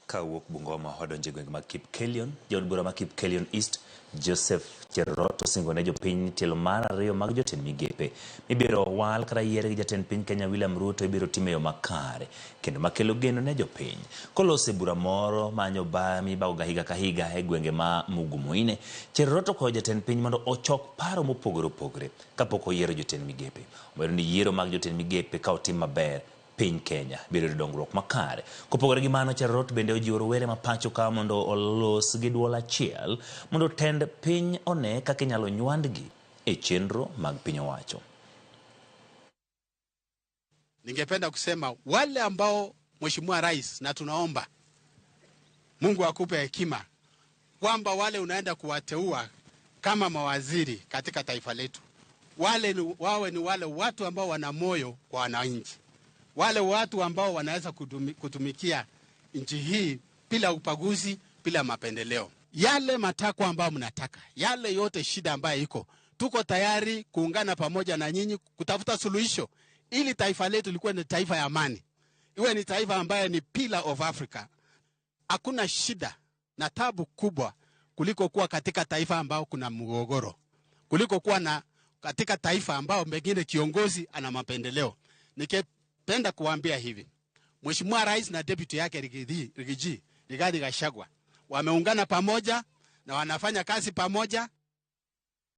Kawuok Bungoma wadonjo e gwenge mag Kipkelion. Jaod bura ma Kipkelion East, Joseph Cherorot osingo ne jopiny ni tielo mar ariyo mag jotend migepe mibiro wal kata yier gi jatend piny Kenya William Ruto ibiro tim e yo makare kendo makelo geno ne jopiny. Koloso e bura moro manyo mibagoga higa ka higa e gwenge ma Mugumoine, Cherorot okwayo jatend piny mondo ochok paro mopogore opogore kapok oyiero jotend migepe. Omedo ni yiero mag jotend migepe ka otim maber piny Kenya biro yudo dongruok makare. Kopogore gi mano, Cherorot bende ojiwo rowere ma pacho ka mondo olos gi duol achiel mondo tend piny one kaka inyalo nywandgi e chenro mag piny owacho. Ningependa kusema wale ambao Mheshimiwa Rais, na tunaomba Mungu akupe hekima kwamba wale unaenda kuwateua kama mawaziri katika taifa letu, wale ni, wawe ni wale watu ambao wana moyo kwa wananchi, wale watu ambao wanaweza kutumikia nchi hii bila ubaguzi, bila mapendeleo. Yale matakwa ambayo mnataka, yale yote shida ambayo iko, tuko tayari kuungana pamoja na nyinyi kutafuta suluhisho ili taifa letu likuwe ni taifa ya amani, iwe ni taifa ambayo ni pillar of Africa. Hakuna shida na tabu kubwa kuliko kuwa katika taifa ambao kuna mgogoro, kuliko kuwa na katika taifa ambao pengine kiongozi ana mapendeleo. Ningependa kuwaambia hivi, Mheshimiwa Rais na deputy yake Riggy G, Rigathi Gachagua wameungana pamoja na wanafanya kazi pamoja.